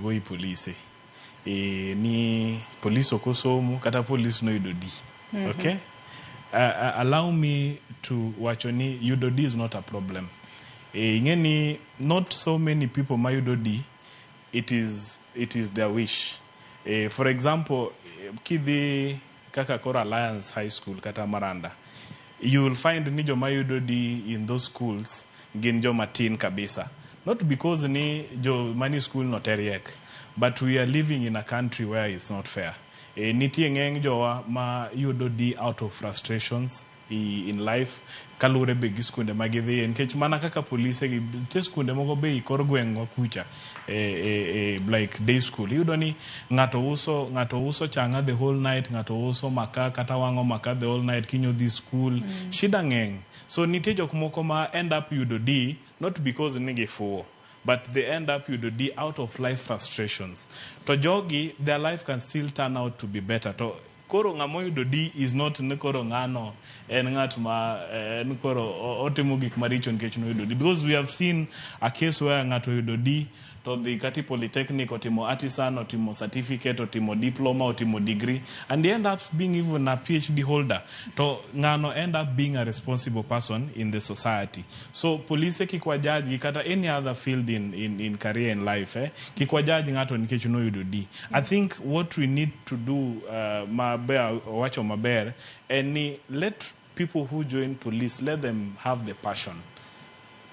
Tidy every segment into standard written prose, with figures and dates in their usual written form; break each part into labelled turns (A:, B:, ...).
A: go i polise e, ni polis ok osomo kata polis noyudo D. Okay? Allow me to wacho ni yudo D is not a problem. E, ing'e ni not so many people mayudo D, it is their wish. For example, kidhi kaka koro Alliance High School kata Maranda, you will find ni joma yudo D in those schools gin joma tin kabisa. Not because ni jo mani school no te riek, but we are living in a country where it's not fair. Nitie ng'eny jowa ma yudo D out of frustrations in life, kaluwore be gi skunde ma gidhiye, nikech mana kaka polise gi nitie skunde moko be i kor gweng'wa kucha, like day school, iyudo ni ng'ato uso chang'a the whole night, ng'ato uso maka kata wang'o maka the whole night, kiny odhi school. Shida ng'eny. So nitie jok moko ma end up yudo D not because ni gifuwo, but they end up yudo D out of life frustrations. To jogi, their life can still turn out to be better. To koro ng'ama oyudo D is not ni koro ng'ano en ng'at ma en koro otimo gik maricho nikech noyudo D, because we have seen a case where ng'ato oyudo D to dhi kata i polytechnic, otimo artisan, otimo certificate, otimo diploma, otimo degree, and he end up being even a PhD holder. To ng'ano end up being a responsible person in the society. So polise kik wajudge gi kata any other field in career, in life, eh? Kik wajudge ng'ato nikech noyudo D. I think what we need to do, maber owacho maber en ni let people who join police, let them have the passion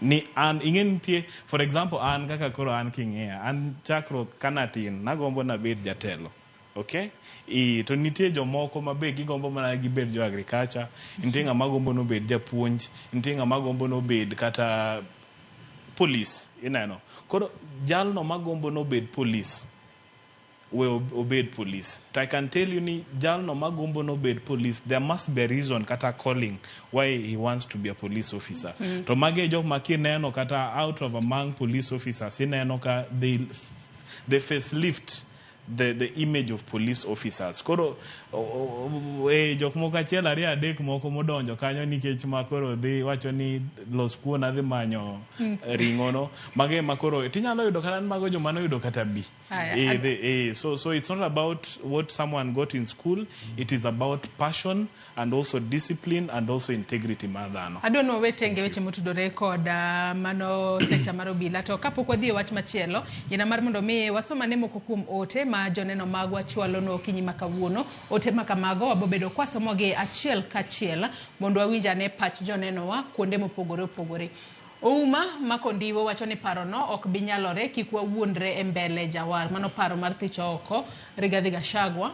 A: ni an ing'e nitie, for example, an kaka koro an king'iya an chakruok kanatin nagombo nabed jatelo, okay? To nitie jomoko ma be gigombo mana gibed jo agriculture, nitie ng'ama gombo nobed japuonj, nitie ng'ama gombo nobed kata police. Ineno koro jalno magombo nobed police, we obed police. To I can tell you ni jalno magombo nobed police, there must be a reason kata calling why he wants to be a police officer. To magi e jok ma kineno kata out of among police officers, ineno ka they facelift the image of police officers. Koro jok moko achiel, ariyo, adek moko modonjo kanyo nikech ma koro dhi wacho ni los kuon adhi manyo ring'o no, mago ema koro tinyalo yudo kata ni mago joma noyudo kata B.
B: Aya,
A: So it's not about what someone got in school, it is about passion and also discipline and also integrity mar dhano.
B: Adwa ni wawe tenge weche motudore kod mano sekta mar obila, to kapok wadhi e wach machielo, yiena mar mondo mi wasom ane moko kuom ote ma joneno magwa chwalonwa okinyi ma kawuono. Ote ma kamago wabobedo kwasomogi achiel kachiel mondo wawinj ane pach jonenowa kuonde mopogore opogore. Ouma Makondiwo wacho ni parono ok bi nyalore, kik wawuondre e mbele jawar. Mano paro mar thicho oko Rigathi Gachagua.